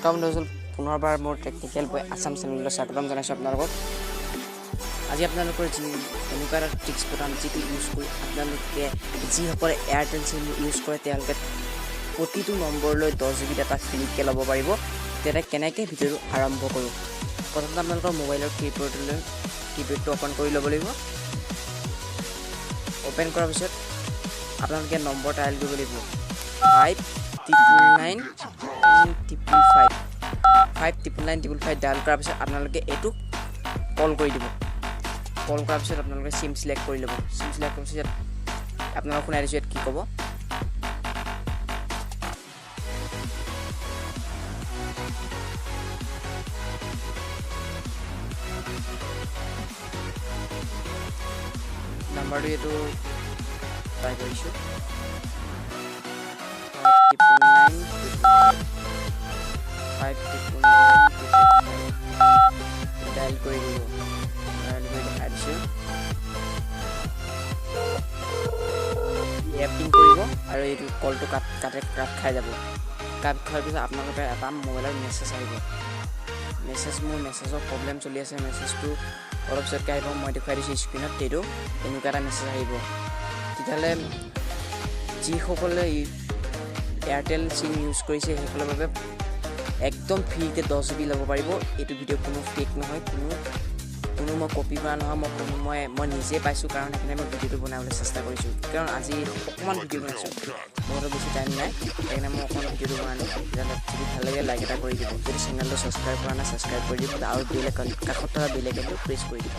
নমস্কাৰ বন্ধুসকল, পুনৰবাৰ মোৰ টেকনিকেল বয় আছাম চেনেললৈ স্বাগতম জনাইছোঁ আপোনালোকক। আজি আপোনালোকৰ যি এনেকুৱা এটা ট্ৰিক্স বতাম, যিটো ইউজ কৰি আপোনালোকে যিসকলে এয়াৰটেল চিম ইউজ কৰে তেওঁলোকে প্ৰতিটো নম্বৰলৈ 10 জিবি ডাটা ফ্ৰীকৈ ল'ব পাৰিব। তেতিয়া কেনেকৈ ভিডিঅ'টো আৰম্ভ কৰোঁ। প্ৰথমতে আপোনালোকৰ মোবাইলৰ কীবৰ্ডলৈ কীবৰ্ডটো অ'পেন কৰি ল'ব লাগিব। অ'পেন কৰাৰ পিছত আপোনালোকে নম্বৰ ডায়েল কৰিব লাগিব 599995, 599995। ডায়েল কৰাৰ পিছত আপোনালোকে এইটো কল কৰি দিব। কল কৰাৰ পিছত আপোনালোকে চিম চিলেক্ট কৰি ল'ব। চিম চিলেক্ট কৰাৰ পিছত ইয়াত আপোনালোক শুনাই দিছোঁ, ইয়াত কি ক'ব। নাম্বাৰটো এইটো ট্ৰাই কৰিছোঁ, 599995, 599995। ডায়েল কৰি দিব, ডায়েল কৰি দেখাই দিছোঁ। এপিং কৰিব আৰু এইটো কলটো কাট কাটে কাট খাই যাব। কাট খোৱাৰ পিছত আপোনালোকে এটা মোবাইলত মেছেজ আহিব। মেছেজ, মোৰ মেছেজৰ প্ৰব্লেম চলি আছে, মেছেজটো অলপ পিছতকৈ আহিব। মই দেখুৱাই দিছোঁ স্ক্ৰীণত, এইটো এনেকুৱা এটা মেছেজ আহিব। তেতিয়াহ'লে যিসকলে এয়াৰটেল চিম ইউজ কৰিছে, সেইসকলৰ বাবে একদম ফ্ৰীতে 10 জিবি ল'ব পাৰিব। এইটো ভিডিঅ' কোনো ফেক নহয়, কোনো কোনো মই কপি কৰা নহয়। মই কোনো মই মই নিজে পাইছোঁ কাৰণ সেইকাৰণে মই ভিডিঅ'টো বনাবলৈ চেষ্টা কৰিছোঁ। কাৰণ আজি অকণমান ভিডিঅ' বনাইছোঁ, মোৰতো বেছি টাইম নাই, সেইকাৰণে মই অকণমান ভিডিঅ'টো বনালোঁ। তেতিয়াহ'লে যদি ভাল লাগে লাইক এটা কৰি দিব। যদি চেনেলটো ছাবস্ক্ৰাইব কৰা নাই, ছাবস্ক্ৰাইব কৰি দিব আৰু বেল আইকন, কাষত থকা বেল আইকনটো প্ৰেছ কৰি দিব।